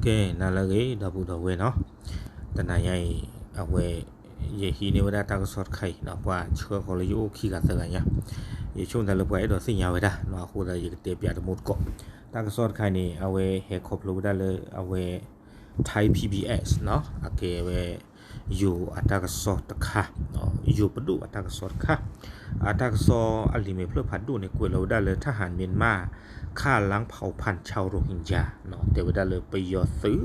ကဲ နၤလၢအဂ့ၤ ဒီပုၢ်ဒီဝဲၢ်နီၤ, တနၤညါအံၤ အဝဲ ယဟံးန့ၢ်ဝဲဒၣ်တၢ်ကစီၣ်တခါအံၤနီၤ, ပှၤဆှၢဃီၤလၢယအိၣ်ခံဂၤသၢဂၤညါ, ယဆိကမိၣ်သးလၢပှၤအဲၣ်ဒိးသ့ၣ်ညါဝဲဒၣ်နီၤ, အဃိသတးယကတဲပၠးတမူတကိး, တၢ်ကစီၣ်တခါအံၤန့ၣ် အဝဲဟဲခီဖျိဝဲဒၣ်လၢအဝဲ Thai P B S နီၤ, အကဲဝဲ ယိၤအတၢ်ကစီၣ်တခါ, ယိၤပဒိၣ်အတၢ်ကစီၣ်တခါ, အတၢ်ကစီၣ်အလံာ်မဲာ်ဖျၢၣ်ဖးဒိၣ်န့ၣ် ကွဲးလီၤဝဲဒၣ်လၢ ทหารเมียนมาฆ่าล้างเผ่าพันธุ์ชาวโรฮิงญาနီၤ, တဲဝဲဒၣ်လၢပယီၤသုး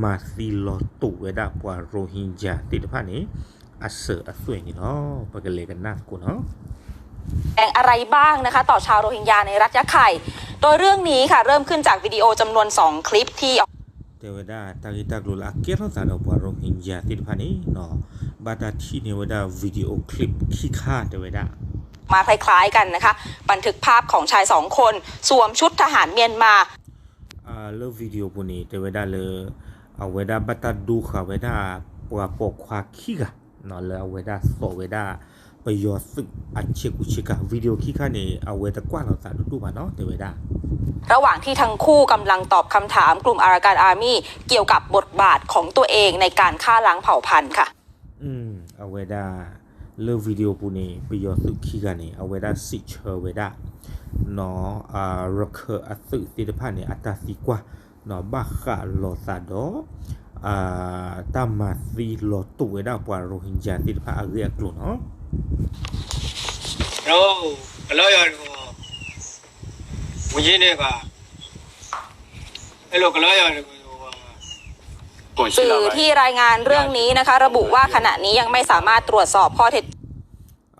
မၤသံလီၤတိာ်ဝဲဒၣ်ပှၤရိဟင်ဂျာသ့ၣ်တဖၣ်န့ၣ် အစၢၤအသွဲၣ်န့ၣ်လီၤ. ပကလဲၤကနၣ်သကိးနီၤ. แสดงอะไรบ้างนะคะ ต่อชาวโรฮิงญาในรัฐยะไข่ โดยเรื่องนี้ค่ะ เริ่มขึ้นจากวิดีโอจำนวนสองคลิปที่ တဲဝဲဒၣ်တၢ်ဂ့ၢ်တၢ်ကျိၤလၢအကဲထီၣ်သးဒီးပှၤရိဟင်ဂျာသ့ၣ်တဖၣ်န့ၣ်နီၤ, ဘၣ်တၢ်ထံၣ်န့ၢ်ဝဲဒၣ် video clip ခံခါတဲဝဲဒၣ် มาคล้ายๆกันนะคะ บันทึกภาพของชายสองคนสวมชุดทหารเมียนมา လၢ video ပူၤန့ၣ် တဲဝဲဒၣ်လၢ အဝဲဒၣ်ဘၣ်တၢ်ဒိဃာ်ဝဲဒၣ် ပှၤပိာ်ခွါခံဂၤနီၤ, လၢအဝဲဒၣ်သိးဝဲဒၣ် ပယီၤသုးအဆ့ကူဆ့ကၤ, video ခံခါန့ၣ် အဝဲတကွၢ်လိာ်သးဒိၣ်ဒိၣ်ဘၣ်နီၤ တဲဝဲဒၣ် ระหว่างที่ทั้งคู่กำลังตอบคำถามกลุ่มอารากันอาร์มี่เกี่ยวกับบทบาทของตัวเองในการฆ่าล้างเผ่าพันธุ์ค่ะ အဝဲဒၣ် လၢ video ပူၤန့ၣ် ပယီၤသုးခံဂၤန့ၣ် အဝဲဒၣ်စံးဆၢဝဲဒၣ် နီၤ ရခၢၣ်အသုးသ့ၣ်တဖၣ်န့ၣ် အတၢ်သံကွၢ်နီၤ, ဘၣ်ဃးလိာ်သးဒီး တၢ်မၤသံလီၤတိာ်ဝဲဒၣ်ပှၤရိဟင်ဂျာသ့ၣ်တဖၣ်အဂ့ၢ်အကျိၤနီၤ. ကလီယီၤတကီ, ဝယန့ၣ်ဘၣ်, အဲၣ်လိာ်ကလီယီၤတကီ สื่อที่รายงานเรื่องนี้นะคะ ระบุว่าขณะนี้ยังไม่สามารถตรวจสอบข้อเท็จ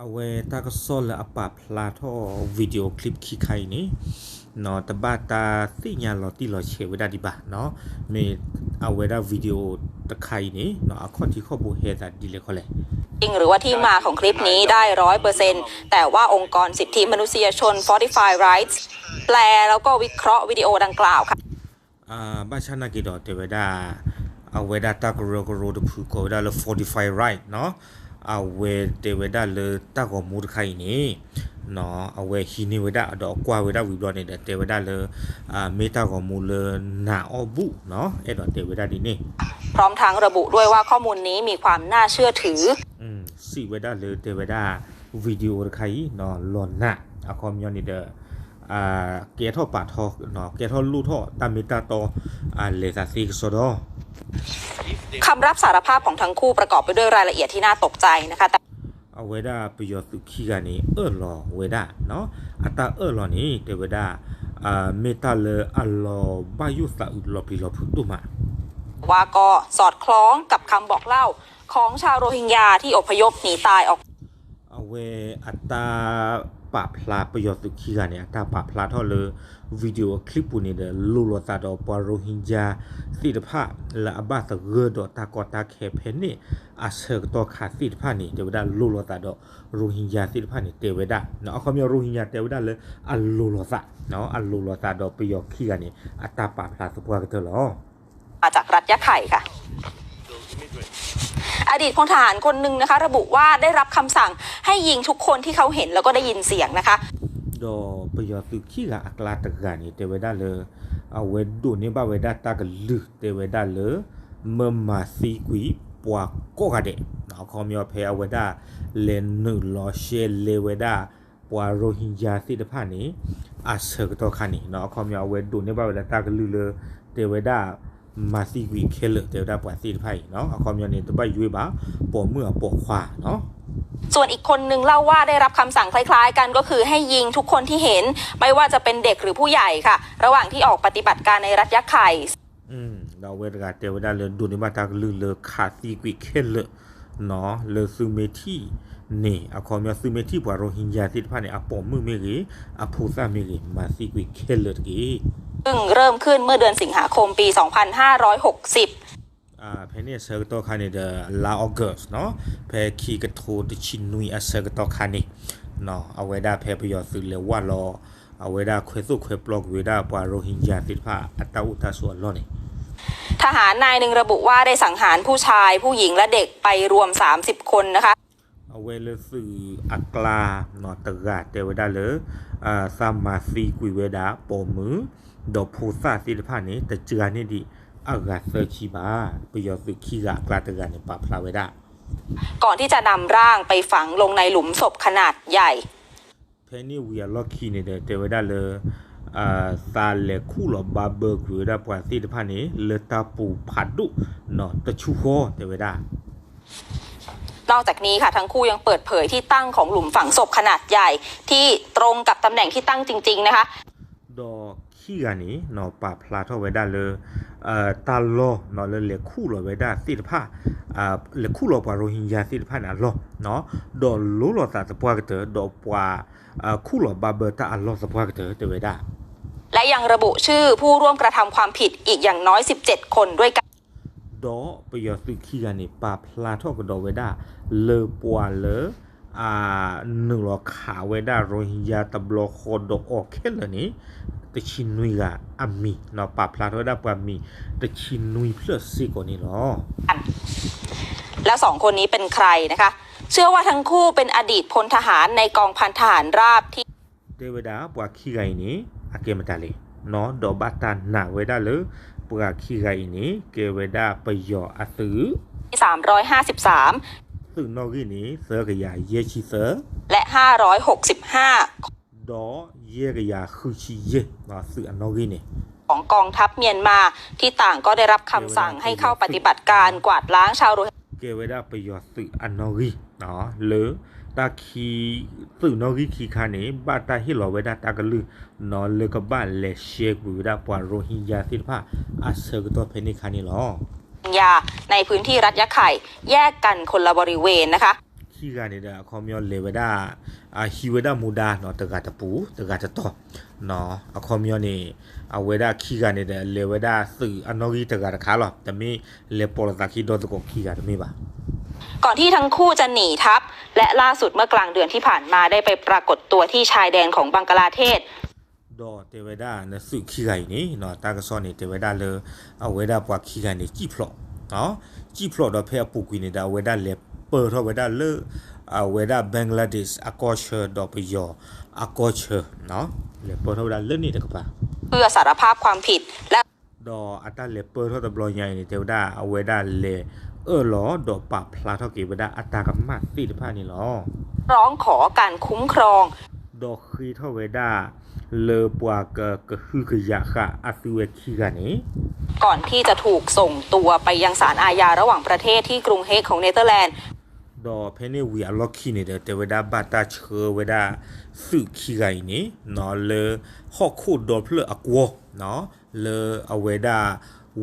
အဝဲတၢ်ကစီၣ်လၢအပာ်ဖျါထီၣ် video clip ခံခါအံၤန့ၣ် တဘၣ်တၢ်သ့ၣ်ညါလီၤတံၢ်လီၤဆဲးဝဲဒၣ်ဒံးဘၣ်နီၤ, မ့ၢ်အဝဲဒၣ် video တခါအံၤန့ၣ် အခီၣ်ထံးခီၣ်ဘိဟဲသးဒ်လဲၣ်ခီလဲၣ် จริงหรือว่าที่มาของคลิปนี้ได้ร้อยเปอร์เซ็นต์ แต่ว่าองค์กรสิทธิมนุษยชน Fortify Rights แปลแล้วก็วิเคราะห์วิดีโอดังกล่าวค่ะ ဘၣ်ဆၣ်နာ်က့ဒီးတဲဝဲဒၣ် အဝဲဒၣ်တၢ်ကရၢကရိတဖုကိးဝဲဒၣ်လၢ Fortify Rights နီၤ, အဝဲတဲဝဲဒၣ်လၢတၢ်ဂီၤမူတခါအံၤန့ၣ် အဝဲဟံးန့ၢ်ဝဲဒၣ်ဒီးကွၢ်ဝဲဒၣ်ဝံၤဘျီန့ၣ်ဒီး တဲဝဲဒၣ်လၢ မ့ၢ်တၢ်ဂီၤမူလၢနးအီၣ်ဘူၣ်နီၤ, အဲၣ်ဒိးတဲဝဲဒၣ်ဒ်န့ၣ် พร้อมทั้งระบุด้วยว่าข้อมูลนี้มีความน่าเชื่อถือ စံးဝဲဒၣ်လၢတဲဝဲဒၣ် video တခါအံၤနီၤ လီၤနး အခီပညီန့ၣ်ဒီး ကဲထီၣ်ပာ်ထီ ကဲထီၣ်လိၣ်ထီၣ်တၢ်မ့ၢ်တၢ်တီ လဲၤသးသ့ကစီဒီ คำรับสารภาพของทั้งคู่ประกอบไปด้วยรายละเอียดที่น่าตกใจนะคะ အဝဲဒၣ်ပယီၤသုးခံဂၤန့ၣ် အၢၣ်လီၤဝဲဒၣ်နီၤ, အတၢ်အၢၣ်လီၤန့ၣ် တဲဝဲဒၣ် မ့ၢ်တၢ်လၢအလီၤဘၣ်ယိၣ်သးအုးလီၤပျံၤလီၤဖုးဒိၣ်မး ว่าก็สอดคล้องกับคำบอกเล่าของชาวโรฮิงญาที่อพยพหนีตายออก အဝဲအတၢ်ပာ်ဖျါ ပယီၤသုးခံဂၤန့ၣ် အတၢ်ပာ်ဖျါထီၣ်လၢ video clip ပူၤန့ၣ်ဒီး လိၤလိာ်သးဒီးပှၤရိဟင်ဂျာသ့ၣ်တဖၣ် လၢအဘၣ်သဂၢၢ်ဒီးတၢ်ကီတၢ်ခဲဖဲန့ၣ်အဆၢကတီၢ်ခါသ့ၣ်တဖၣ်န့ၣ် တဲဝဲဒၣ်လိၤလိာ်သးဒီးရိဟင်ဂျာသ့ၣ်တဖၣ်န့ၣ် တဲဝဲဒၣ် အခီပညီ ရိဟင်ဂျာ တဲဝဲဒၣ်လၢအလိၤလိာ်သး အလိၤလိာ်သးဒီးပယီၤခံဂၤန့ၣ် အတၢ်ပာ်ဖျါသပှၢ်ကတၢၢ်လီၤ. มาจากรัฐยะไข่ค่ะ อดีตพลทหารคนหนึ่งนะคะ ระบุว่าได้รับคำสั่งให้ยิงทุกคนที่เขาเห็นแล้วก็ได้ยินเสียงนะคะ ဒီးပယီၤသုးခံဂၤအကျါတဂၤန့ၣ် တဲဝဲဒၣ်လၢ အဝဲဒိးန့ၢ်ဘၣ်ဝဲဒၣ်တၢ်ကလုၢ် တဲဝဲဒၣ်လၢ မၢမၤသံကွံာ်ပှၤကိးဂၤဒဲး အခီပညီဖဲအဝဲဒၣ် လဲၤနုာ်လီၤရှဲလဲၤဝဲဒၣ် ပှၤရိဟင်ဂျာသ့ၣ်တဖၣ်န့ၣ် အဆၢကတီၢ်ခါန့ၣ် အခီပညီအဝဲဒိးန့ၢ်ဘၣ်ဝဲဒၣ်တၢ်ကလုၢ်လၢ တဲဝဲဒၣ် မၤသံကွံာ်ခဲလၢာ် တဲဝဲဒၣ်ပှၤသ့ၣ်တဖၣ်အံၤ အခီပညီန့ၣ် တဘၣ်ယွ့ဘၣ် ပိာ်မုၣ်အပိာ်ခွါနီၤ ส่วนอีกคนหนึ่งเล่าว่าได้รับคำสั่งคล้ายๆกัน ก็คือให้ยิงทุกคนที่เห็น ไม่ว่าจะเป็นเด็กหรือผู้ใหญ่ค่ะ ระหว่างที่ออกปฏิบัติการในรัฐยะไข่ ဒီးအဝဲတဂၤတဲဝဲဒၣ်လၢ ဒိးန့ၢ်ဘၣ်တၢ်ကလုၢ်လၢခးသံကွံာ်ခဲလၢာ်နီၤ လၢသုမ့ၢ်ထံၣ်န့ၣ် အခီပညီသုမ့ၢ်ထံၣ်ပှၤရိဟင်ဂျာသ့ၣ်တဖၣ်န့ၣ် အပိာ်မုၣ်မ့ၢ်ဂ့ၤ အဖိသၣ်မ့ၢ်ဂ့ၤ မၤသံကွံာ်ခဲလၢာ်တက့ၢ် ซึ่งเริ่มขึ้นเมื่อเดือนสิงหาคมปี สองพันห้าร้อยหกสิบ ဖဲန့ၣ်အဆၢကတီၢ်ခါန့ၣ်ဒီး လါ August နီၤ ဖဲခံကထိတဆံနွံအဆၢကတီၢ်ခါန့ၣ် အဝဲဒၣ်ဖဲပယီၤသုးလဲၤဝၢ်လီၤ အဝဲဒၣ်ခွဲသိၣ်ခွဲပျီကွံာ်ဝဲဒၣ်ပှၤရိဟင်ဂျာသ့ၣ်တဖၣ်အတၢ်အိၣ်တၢ်ဆိးအလီၢ်န့ၣ် ทหารนายหนึ่งระบุว่าได้สังหารผู้ชายผู้หญิงและเด็กไปรวมสามสิบคนนะคะ အဝဲလၢသုးအကျါနီၤတဂၤတဲဝဲဒၣ်လၢ သးမၤသံကွံာ်ဝဲဒၣ်ပိာ်မုၣ် ဒီးဖိသၣ်သ့ၣ်တဖၣ်န့ၣ် တစှၤန့ၢ်ဒံး အဂၤသၢဆံဘၣ်. ပယီၤသုးခံဂၤအကျါတဂၤန့ၣ် ပာ်ဖျါဝဲဒၣ် ก่อนที่จะนำร่างไปฝังลงในหลุมศพขนาดใหญ่ ဖဲန့ၣ်ဝံၤအလီၢ်ခံန့ၣ်ဒီး တဲဝဲဒၣ်လၢ သးလဲၤခူၣ်လီၤဘၣ်ဘၢကွံာ်ဝဲဒၣ်ပှၤသ့ၣ်တဖၣ်န့ၣ် လၢတၢ်ပူၤဖးဒိၣ်နီၤ တဆူဃီတဲဝဲဒၣ် นอกจากนี้ค่ะ ทั้งคู่ยังเปิดเผยที่ตั้งของหลุมฝังศพขนาดใหญ่ที่ตรงกับตำแหน่งที่ตั้งจริงๆนะคะ ဒီးခံဂၤန့ၣ်နီၤ ပာ်ဖျါထီၣ်ဝဲဒၣ်လၢ တၢ်လီၢ်နီၤ လၢလဲၤခူၣ်လီၤဝဲဒၣ်သ့ၣ်တဖၣ် လဲၤခူၣ်လီၤပှၤရိဟင်ယါသ့ၣ်တဖၣ်န့ၣ်အလီၢ်နီၤ ဒီးလိလီၤသးသပှၢ်ကတၢၢ် ဒီးပှၤ ခူၣ်လီၤဘၣ်ဘၢတၢ်အလီၢ်သပှၢ်ကတၢၢ်တဲဝဲဒၣ် และยังระบุชื่อผู้ร่วมกระทำความผิดอีกอย่างน้อยสิบเจ็ดคนด้วยกัน ဒီးပယီၤသုးခံဂၤန့ၣ် ပာ်ဖျါထီၣ်ကဒီးဝဲဒၣ် လၢပှၤလၢ အနုာ်လီၤခးဝဲဒၣ်ရိဟင်ယါတဘျီဃီဒီးအီၤခဲလၢာ်န့ၣ် တဆံနွံဂၤအမံၤနီၤ ပာ်ဖျါထီၣ်ဝဲဒၣ်ပှၤမံၤ တဆံနွံဖျၢၣ်စ့ၢ်ကီးန့ၣ်လီၤ แล้วสองคนนี้เป็นใครนะคะ เชื่อว่าทั้งคู่เป็นอดีตพลทหารในกองพันทหารราบที่ တဲဝဲဒၣ်ပှၤခံဂၤအံၤန့ၣ် အကဲမတၤလဲၣ်နီၤ ဒီးဘၣ်တၢ်နာ်ဝဲဒၣ်လၢ ပှၤခံဂၤအံၤန့ၣ် ကဲဝဲဒၣ်ပယီၤအသုး สามร้อยห้าสิบสาม သုးနီၣ်ဂံၢ်န့ၣ် သၢကယၤယဲၢ်ဆံသၢ และห้าร้อยหกสิบห้า ဒီးယဲၢ်ကယၤဃုဆံယဲၢ် သုးအနီၣ်ဂံၢ်န့ၣ် ของกองทัพเมียนมาที่ต่างก็ได้รับคำสั่งให้เข้าปฏิบัติการกวาดล้างชาวโรฮิงญา ကဲဝဲဒၣ်ပယီၤသုးအနီၣ်ဂံၢ် လၢ တၢ်ခံ သုးနီၣ်ဂံၢ်ခံခါန့ၣ် ဘၣ်တၢ်ဟ့ၣ်လီၤဝဲဒၣ်တၢ်ကလုၢ်နီၤ လၢကဘၣ်လဲၤရှဲကွံာ်ဝဲဒၣ်ပှၤရိဟင်ယါသ့ၣ်တဖၣ် အဆၢကတီၢ်ဖဲန့ၣ်ခါန့ၣ်လီၤ ยาในพื้นที่รัฐยะไข่ แยกกันคนละบริเวณนะคะ ခံဂၤန့ၣ်ဒီး အခီပညီလဲၤဝဲဒၣ် ဟံးဝဲဒၣ်မူဒါနီၤ တဂၤတပူၤ တဂၤတတီၤ အခီပညီန့ၣ် အဝဲဒၣ်ခံဂၤန့ၣ်ဒီး လဲၤဝဲဒၣ်သုးအနီၣ်ဂံၢ်တဂၤတခါလီၤ တမ့ၢ်လဲၤပိာ်လိာ်သးခံဒီသကိးခံဂၤတမ့ၢ်ဘၣ် ก่อนที่ทั้งคู่จะหนีทัพ และล่าสุดเมื่อกลางเดือนที่ผ่านมาได้ไปปรากฏตัวที่ชายแดนของบังกลาเทศ ဒီးတဲဝဲဒၣ်နသုးခံဂၤအံၤန့ၣ် တၢ်ကစီၣ်န့ၣ် တဲဝဲဒၣ်လၢ အဝဲဒၣ်ပှၤခံဂၤန့ၣ် စံၣ်ဖျိး စံၣ်ဖျိးဒီးဖဲအပူၤကွံာ်န့ၣ်ဒီး အဝဲဒၣ်လဲၤပၢၢ်ထီၣ်ဝဲဒၣ်လၢ အဝဲဒၣ် Bangladesh အကီၢ်ဆၢ ဒီးပယီၤအကီၢ်ဆၢ လဲၤပၢၢ်ထီၣ်ဝဲဒၣ်လၢန့ၣ်တကပၤ เพื่อสารภาพความผิด และ ဒီးအတၢ်လဲၤပၢၢ်ထီၣ်တဘျီညါအံၤန့ၣ် တဲဝဲဒၣ်အဝဲဒၣ်လဲၤအၢၣ်လီၤ ဒီးပာ်ဖျါထီၣ်က့ၤဝဲဒၣ်အတၢ်ကမၣ်သ့ၣ်တဖၣ်န့ၣ်လီၤ ร้องขอการคุ้มครอง ဒီးဃ့ထီၣ်ဝဲဒၣ် လၢပှၤကကဟုကယာ်ဃာ်အသုဝဲခံဂၤန့ၣ် ก่อนที่จะถูกส่งตัวไปยังศาลอาญาระหว่างประเทศที่กรุงเฮกของเนเธอร์แลนด์ ဒီးဖဲန့ၣ်ဝံၤအလီၢ်ခံန့ၣ်ဒီး တဲဝဲဒၣ်ဘၣ်တၢ်ဆှၢဝဲဒၣ် သုးခံဂၤအံၤန့ၣ် လၢဟီၣ်ခိၣ်ဒီဖျၢၣ်အကွီၢ် လၢအဝဲဒၣ်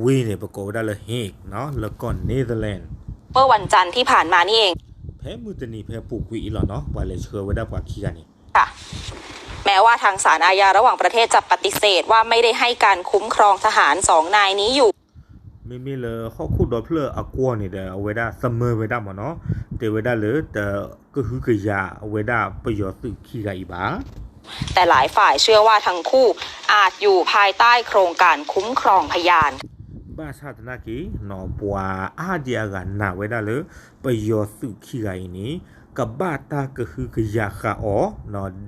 ဝ့ၢ်န့ၣ် ပကိးဝဲဒၣ်လၢ Hague လၢကီၢ် Netherlands เมื่อวันจันทร์ที่ผ่านมานี่เอง ဖဲမုၢ်တနံၤဖဲပူၤကွံာ်အံၤလီၤနီၤ ပှၤလဲၤဆှၢဝဲဒၣ်ပှၤခံဂၤန့ၣ် ค่ะ แม้ว่าทางศาลอาญาระหว่างประเทศจะปฏิเสธว่าไม่ได้ให้การคุ้มครองทหารสองนายนี้อยู่ မ့မ့ၢ်လၢဟီၣ်ခိၣ်ဒီဖျၢၣ်အကွီၢ်န့ၣ်ဒီး အဝဲဒၣ်သမၢဝဲဒၣ်မ့ၢ်နီၤ တဲဝဲဒၣ်လၢတကဟုကယာ်ဝဲဒၣ်ပယီၤသုးခံဂၤအံၤဘၣ် แต่หลายฝ่ายเชื่อว่าทั้งคู่อาจอยู่ภายใต้โครงการคุ้มครองพยาน ဘၣ်ဆၣ်သနာ်က့နီၤ ပှၤအါဒံအါဂၤနာ်ဝဲဒၣ်လၢ ပယီၤသုးခံဂၤအံၤန့ၣ် ကဘၣ်တၢ်ကဟုကယာ်ဃာ်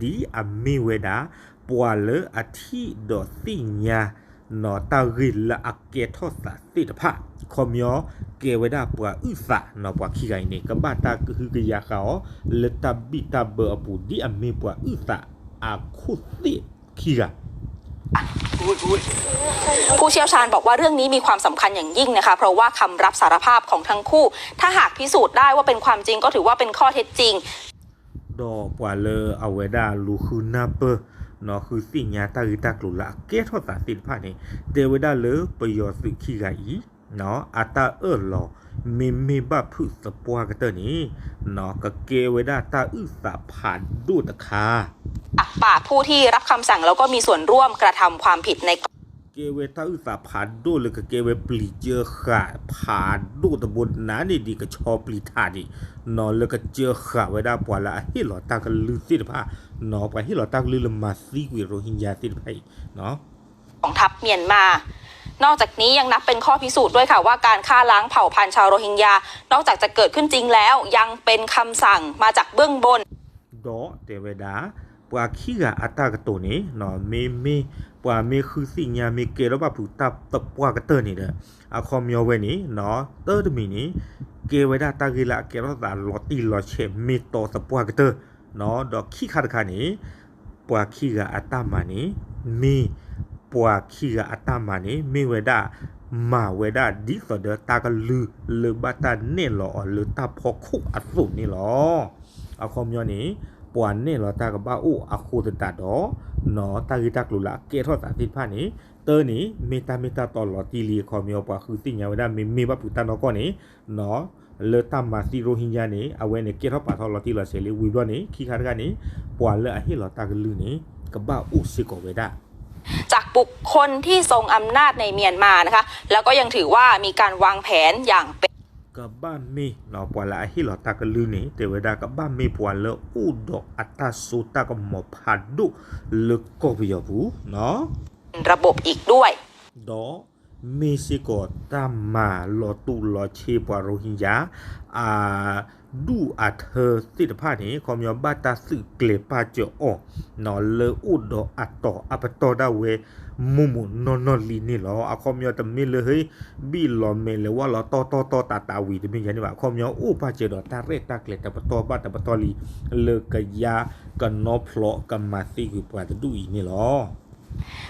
အီၤ ဒ်အမ့ၢ်ဝဲဒၣ် ပှၤလၢအထံၣ်ဒီးသ့ၣ်ညါ နီၤ တၢ်ဂ့ၢ်လၢအကဲထီၣ်သးသ့ၣ်တဖၣ် ခီပညီ ကဲဝဲဒၣ်ပှၤအုၣ်သးနီၤ ပှၤခံဂၤအံၤန့ၣ် ကဘၣ်တၢ်ကဟုကယာ်ဃာ်အီၤ လၢတၢ်ဘံၣ်တၢ်ဘၢအပူၤ ဒ်အမ့ၢ်ပှၤအုၣ်သးအခိၣ်သ့ၣ်ခံဂၤ ผู้เชี่ยวชาญบอกว่าเรื่องนี้มีความสำคัญอย่างยิ่งนะคะ เพราะว่าคำรับสารภาพของทั้งคู่ ถ้าหากพิสูจน์ได้ว่าเป็นความจริงก็ถือว่าเป็นข้อเท็จจริง ဒီးပှၤလၢအဝဲဒၣ်လူၤဃုနၢ်ပၢၢ် နီၤ ဃုသ့ၣ်ညါတၢ်ဂ့ၢ်တၢ်ကျိၤလၢအကဲထီၣ်သးသ့ၣ်တဖၣ်န့ၣ် တဲဝဲဒၣ်လၢပယီၤသုးခံဂၤအံၤ နီၤ အတၢ်အၢၣ်လီၤ မ့မ့ၢ်ဘၣ်ဖုးသပှၢ်ကတၢၢ်န့ၣ် နီၤ ကကဲဝဲဒၣ်တၢ်အုၣ်သးဖးဒိၣ်တခါ จากปากผู้ที่รับคำสั่งแล้วก็มีส่วนร่วมกระทำความผิดใน ကဲဝဲတၢ်အုၣ်သးဖးဒိၣ်လၢကကဲဝဲပျံၤကၢဃာ်ဖးဒိၣ်တဘိနၤန့ၣ် ဒ်ကဆီပျံၤထးဒံး နီၤ လၢကကၢဃာ်ဝဲဒၣ်ပှၤလၢအဟ့ၣ်လီၤတၢ်ကလုၢ်သ့ၣ်တဖၣ် နီၤ ပှၤဟ့ၣ်လီၤတၢ်ကလုၢ်လၢမၤသံကွံာ်ရိဟင်ယါသ့ၣ်တဖၣ်အံၤ ของทัพเมียนมา นอกจากนี้ยังนับเป็นข้อพิสูจน์ด้วยค่ะว่าการฆ่าล้างเผ่าพันธุ์ชาวโรฮิงญา นอกจากจะเกิดขึ้นจริงแล้ว ยังเป็นคำสั่งมาจากเบื้องบน ဒီးတဲဝဲဒၣ် ပှၤခံဂၤအတၢ်ကတိၤန့ၣ် နီၤ မ့မ့ၢ် ပှၤမ့ၢ်ဃုသ့ၣ်ညါမ့ၢ်ကဲထီၣ်ဘၣ်ဖုးတၢ်သပှၢ်ကတၢၢ်န့ၣ်ဒီး အခီပညီဝဲန့ၣ် တၢ်တမံၤန့ၣ် ကဲဝဲဒၣ်တၢ်ဂ့ၢ်လၢအကဲထီၣ်သးလီၤတံၢ်လီၤဆဲးမ့ၢ်တီသပှၢ်ကတၢၢ် ဒီးခံခါတခါန့ၣ် ပှၤခံဂၤအတၢ်မၤန့ၣ် မ့ၢ် ပှၤခံဂၤအတၢ်မၤန့ၣ် မ့ၢ်ဝဲဒၣ် မၤဝဲဒၣ်ဒ်သိးဒီးတၢ်ကလုၢ်လၢဘၣ်တၢ်နဲၣ်လီၤအီၤလၢတၢ်ဖီခိၣ်အသိးန့ၣ်လီၤ. အခီပညီန့ၣ် ပှၤနဲၣ်လီၤတၢ်ကဘၣ်အိၣ်အဃိသတးဒီး တၢ်ဂ့ၢ်တၢ်ကျိၤလၢအကဲထီၣ်သးသ့ၣ်တဖၣ်န့ၣ် တၢ်န့ၣ် မ့ၢ်တၢ်မ့ၢ်တၢ်တီလီၤတံၢ်လံ အခီပညီ ပှၤဃုသ့ၣ်ညါဝဲဒၣ်မ့မ့ၢ်ဘၣ်ဖုးတၢ်နီၢ်ကီၢ်န့ၣ် လၢတၢ်မၤသံရိဟ့ညါန့ၣ် အဝဲန့ၣ် ကဲထီၣ်ပာ်ထီၣ်လီၤတံၢ်လီၤဆဲးလံ ဝံၤဘျီန့ၣ် ခံခါတခါန့ၣ် ပှၤလၢအဟ့ၣ်လီၤတၢ်ကလုၢ်န့ၣ် ကဘၣ်အိၣ်စ့ၢ်ကီးဝဲဒၣ် จากบุคคลที่ทรงอำนาจในเมียนมานะคะ แล้วก็ยังถือว่ามีการวางแผนอย่างเป็น ကဘၣ်မ့ၢ် ပှၤလၢအဟ့ၣ်လီၤတၢ်ကလုၢ်န့ၣ် တဲဝဲဒၣ်ကဘၣ်မ့ၢ်ပှၤလၢအိၣ်ဒီးအတၢ်စိတၢ်ကမီၤဖးဒိၣ်လၢကီၢ်ပယီၤပူၤ ระบบอีกด้วย ဒီးမ့ၢ်စ့ၢ်ကီးတၢ်မၤလီၤတူာ်လီၤဆ့ပှၤရိဟ့ညါ အဒူၣ်အထၢသ့ၣ်တဖၣ်န့ၣ် အခီပညီဘၣ်တၢ်သုးကျဲၤပာ်စၢၤအီၤ လၢအိၣ်ဒီးအတီၤအပတီၢ်ဒၣ်ဝဲ မိၢ်မိၢ်နီၢ်နီၢ်လံန့ၣ်လီၤ. အခီပညီတမ့ၢ်လၢဟဲ ဘံၣ်လီၤမဲာ်လဲၤဝါလီၤတီတီတီတးတးဝံၤတမ့ၢ်ယါန့ၣ်ဘၣ်. အခီပညီအိၣ်ပာ်စၢၤဒီးတၢ်ရဲၣ်တၢ်ကျဲၤတပတီၢ်ဘၣ်တပတီၢ်လံ လၢကယါကနီဖျိးကမၤသံကွံာ်ပှၤတဒူၣ်အံၤန့ၣ်လီၤ.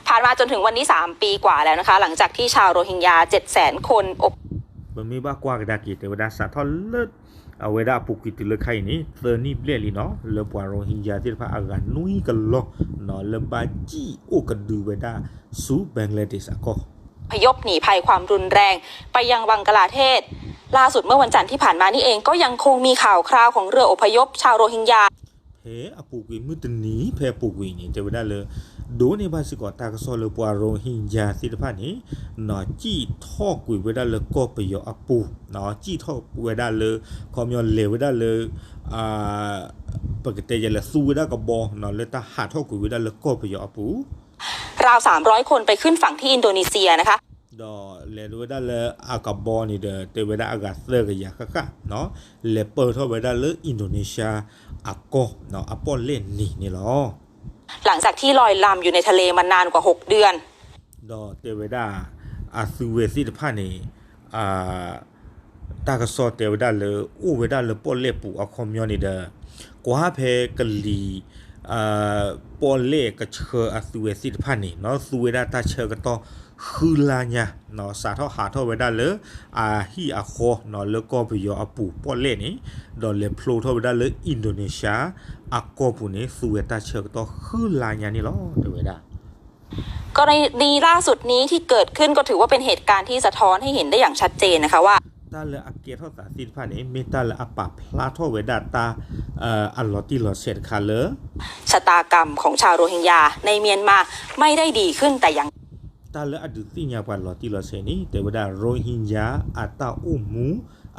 ผ่านมาจนถึงวันนี้สามปีกว่าแล้วนะคะ หลังจากที่ชาวโรฮิงญาเจ็ดแสนคนอบ ပမ့ၢ်ဘၣ်ကွၢ်ကဒါက့ၤ တဲဝဲဒၣ်စးထီၣ်လၢ အဝဲဒၣ်အပူၤကွံာ်တုၤလၢခါအံၤန့ၣ် သၢနံၣ်ဘျဲၣ်လံနီၤ လၢပှၤရိဟ့ညါသ့ၣ်တဖၣ်အဂၤနွံကလီၤနီၤ လၢဘၣ်စံၣ်အိၣ်ကဒုဝဲဒၣ်ဆူ Bangladesh အကီၢ် อพยพหนีภัยความรุนแรงไปยังบังกลาเทศ ล่าสุดเมื่อวันจันทร์ที่ผ่านมานี่เองก็ยังคงมีข่าวคราวของเรืออพยพชาวโรฮิงญา ဖဲအပူၤကွံာ်မုၢ်တနံၤ ဖဲအပူၤကွံာ်န့ၣ် တဲဝဲဒၣ်လၢ ဒိးန့ၢ်ဘၣ်စ့ၢ်ကီးတၢ်ကစီၣ်လၢပှၤရိဟ့ညါသ့ၣ်တဖၣ်န့ၣ် စံၣ်ထီၣ်ကွံာ်ဝဲဒၣ်လၢကီၢ်ပယီၤအပူၤ, စံၣ်ထီၣ်ဝဲဒၣ်လၢ ခီပညီလဲၤဝဲဒၣ်လၢ ပကတဲယဲလဲၤသူဝဲဒၣ်ကဘီ လၢတၢ်ဟးထီၣ်ကွံာ်ဝဲဒၣ်လၢကီၢ်ပယီၤအပူၤ ราวสามร้อยคนไปขึ้นฝั่งที่อินโดนีเซียนะคะ ဒီးလဲၤဝဲဒၣ်လၢအကဘီန့ၣ်ဒီး တဲဝဲဒၣ်အဂၤသၢကယၤဃၣ်ဃၣ်နီၤ လဲၤပၢၢ်ထီၣ်ဝဲဒၣ်လၢ Indonesia အကီၢ်နီၤ အပီၣ်လဲၣ်န့ၣ်န့ၣ်လီၤ. หลังจากที่ลอยลำอยู่ในทะเลมานานกว่าหกเดือน ဒီးတဲဝဲဒၣ် အသုဝဲသ့ၣ်တဖၣ်န့ၣ် တၢ်ကစီၣ်တဲဝဲဒၣ်လၢ အိၣ်ဝဲဒၣ်လၢပီၣ်လဲၣ်ပူၤအခီပညီန့ၣ်ဒီး ကွၢ်ဖဲကလံၤ ပီၣ်လဲၣ်ကဆှၢအသုဝဲသ့ၣ်တဖၣ်န့ၣ်နီၤ သူဝဲဒၣ်တၢ်ဆၢကတီၢ်ဃုလါညါနီၤ စးထီၣ်ဟးထီၣ်ဝဲဒၣ်လၢ အဟံၣ်အဃီနီၤ လၢကီၢ်ပယီၤအပူၤပီၣ်လဲၣ်န့ၣ် ဒီးလဲၤဖျိထီၣ်ဝဲဒၣ်လၢ Indonesia အကီၢ်ပူၤန့ၣ် သူဝဲတၢ်ဆၢကတီၢ်ဃုလါညါန့ၣ်လီၤ တဲဝဲဒၣ် กรณีล่าสุดนี้ที่เกิดขึ้นก็ถือว่าเป็นเหตุการณ์ที่สะท้อนให้เห็นได้อย่างชัดเจนนะคะว่า တၢ်လၢအကဲထီၣ်သးသ့ၣ်တဖၣ်န့ၣ် မ့ၢ်တၢ်လၢအပာ်ဖျါထီၣ်ဝဲဒၣ်တၢ် အလီၤတံၢ်လီၤဆဲးတခါလၢ ชะตากรรมของชาวโรฮิงญาในเมียนมาไม่ได้ดีขึ้นแต่อย่าง တၢ်လၢအဒုးသ့ၣ်ညါပှၤလီၤတံၢ်လီၤဆဲးန့ၣ် တဲဝဲဒၣ် ရိဟ့ညါ အတၢ်အိၣ်မူ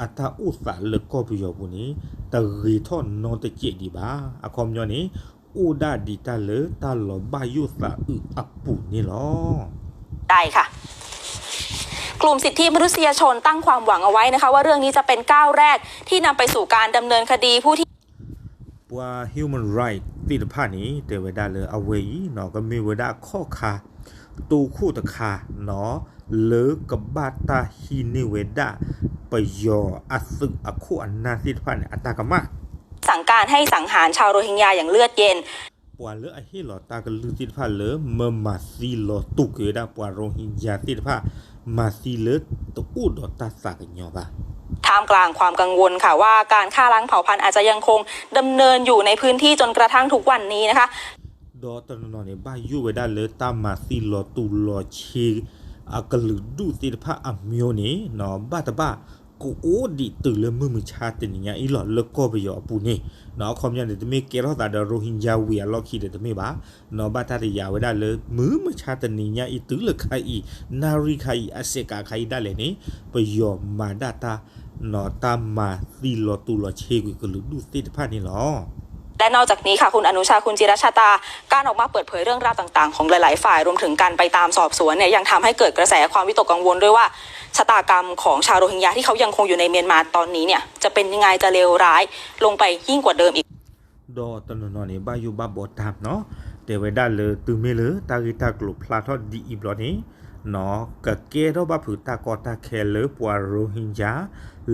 အတၢ်အိၣ်သးလၢကီၢ်ပယီၤပူၤန့ၣ် တဂ့ၤထီၣ်နီတစဲးဒံးဘၣ်. အခီပညီန့ၣ် အိၣ်ဒၣ်ဒံးတၢ်လၢတၢ်လီၤဘၣ်ယိၣ်သးအုးအပူၤန့ၣ်လီၤ. ได้ค่ะ กลุ่มสิทธิมนุษยชนตั้งความหวังเอาไว้นะคะว่าเรื่องนี้จะเป็นก้าวแรกที่นำไปสู่การดำเนินคดีผู้ที่ ပှၤ human right သ့ၣ်တဖၣ်န့ၣ် တဲဝဲဒၣ်လၢအဝဲအံၤနီၤ ကမ့ၢ်ဝဲဒၣ်ခီၣ်ခါ တိခိၣ်တခါနီၤ လၢကဘၣ်တၢ်ဟံးန့ၢ်ဝဲဒၣ် ပယီၤအသုးအခိၣ်အနၢ်သ့ၣ်တဖၣ်န့ၣ် အတၢ်ကမၣ် สั่งการให้สังหารชาวโรฮิงญาอย่างเลือดเย็น ပှၤလၢအဟ့ၣ်လီၤတၢ်ကလုၢ်သ့ၣ်တဖၣ်လၢ မၤသံလီၤတူာ်က့ၤဝဲဒၣ်ပှၤရိဟ့ညါသ့ၣ်တဖၣ် မၤသံလၢတအိၣ်ဒီးတၢ်သးကညီၤဘၣ် ท่ามกลางความกังวลค่ะว่าการฆ่าล้างเผ่าพันธุ์อาจจะยังคงดำเนินอยู่ในพื้นที่ จนกระทั่งทุกวันนี้นะคะ ဒီးတနီၤနီၤန့ၣ် ဘၣ်ယိၣ်ဝဲဒၣ်လၢတၢ်မၤသံလီၤတူာ်လီၤဆ့ အကလုာ်ဒူၣ်သ့ၣ်တဖၣ်အမျိုးန့ၣ်နီၤ ဘၣ်တဘၣ်ကအိၣ်ဒံးတုၤလၢမုၢ်မဆါတနံၤညါအံၤလီၤ လၢကီၢ်ပယီၤအပူၤန့ၣ်နီၤ အခီပညီန့ၣ် တမ့ၢ်ကဲထီၣ်သးဒီးရိဟ့ညါဝံၤအလီၢ်ခံဒီးတမ့ၢ်ဘၣ်နီၤ ဘၣ်တၢ်တယာ်ဝဲဒၣ်လၢ မုၢ်မဆါတနံၤညါအံၤတုၤလၢခါအံၤ နၣ်ရံၣ်ခါအံၤ အစဲးကးခါအံၤဒၣ်လဲာ်န့ၣ် ပယီၤမၤဒၣ်တၢ် တၢ်မၤသံလီၤတူာ်လီၤဆ့ကွံာ်ကလုာ်ဒူၣ်သ့ၣ်တဖၣ်န့ၣ်လီၤ. และนอกจากนี้ค่ะคุณอนุชา คุณจิรชาตา การออกมาเปิดเผยเรื่องราวต่างๆของหลายๆฝ่ายรวมถึงการไปตามสอบสวนเนี่ยยังทำให้เกิดกระแสความวิตกกังวลด้วยว่าชะตากรรมของชาวโรฮิงญาที่เขายังคงอยู่ในเมียนมาตอนนี้เนี่ยจะเป็นยังไงจะเลวร้ายลงไปยิ่งกว่าเดิมอีก ဒီးတနီၤနီၤန့ၣ် ဘၣ်ယိၣ်ဘၣ်ဘီတၢ်နီၤ တဲဝဲဒၣ်လၢတုၤမ့ၢ်လၢတၢ်ဂ့ၢ်တၢ်ကျိၤဖျါထီၣ်ဒ်အံၤဘျီန့ၣ် ကကဲထီၣ်ဘၣ်ဖုးတၢ်ကီတၢ်ခဲလၢပှၤရိဟ့ကၠါ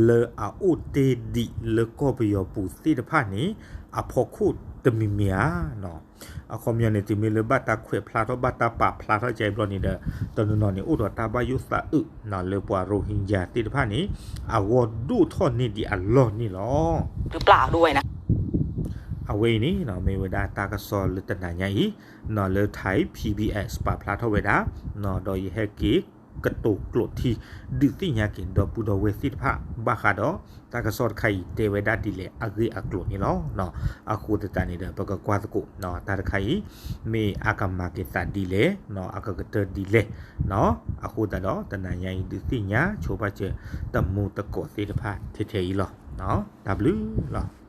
လၢအအိၣ်တ့ၢ်ဒံးလၢကီၢ်ပယီၤပူၤသ့ၣ်တဖၣ်န့ၣ် အဖီခိၣ်တမံၤမံၤဧါ. အခီပညီန့ၣ် တုၤမ့ၢ်လၢဘၣ်တၢ်ခွဲးဖျါထီၣ်ဘၣ်တၢ်ပာ်ဖျါထီၣ်ကအံၤဘျီန့ၣ်ဒီး တနီၤနီၤန့ၣ် အိၣ်ဒီးတၢ်ဘၣ်ယိၣ်သးအုး လၢပှၤရိဟ့ကၠါသ့ၣ်တဖၣ်န့ᣣ် အဂီၢ်ဒိၣ်ထီၣ်န့ၢ်ဒံးအလီၢ်န့ၣ်လီၤ. အဝဲအံၤန့ၣ် မ့ၢ်ဝဲဒၣ်တၢ်ကစီၣ်လၢတနၤညါအံၤ လၢ Thai PBS ပာ်ဖျါထီၣ်ဝဲဒၣ် ဒီးယဟဲက့ၤကတိၤကျိာ်ထံ ဒုးသ့ၣ်ညါက့ၤဒီပုၢ်ဒီဝဲၢ်သ့ၣ်တဖၣ် ဘၣ်ဃးဒီး တၢ်ကစီၣ်တခါအံၤတဲဝဲဒၣ်ဒ်လဲၣ်အဂ့ၢ်အကျိၤန့ၣ်လီၤ. အဃိသတးန့ၣ်ဒီး ပကကွၢ်သကိး တၢ်တခါအံၤ မ့ၢ်အကမၤက့ၤသးဒ်လဲၣ် အကကတၢၢ်ဒ်လဲၣ် အဃိသတးဒီး တနၤညါအံၤဒုးသ့ၣ်ညါဆိဘၣ်စၢၤ တမူတကိးသ့ၣ်တဖၣ်ထဲထဲအံၤလီၤ. တၢ်ဘျုးလီၤ.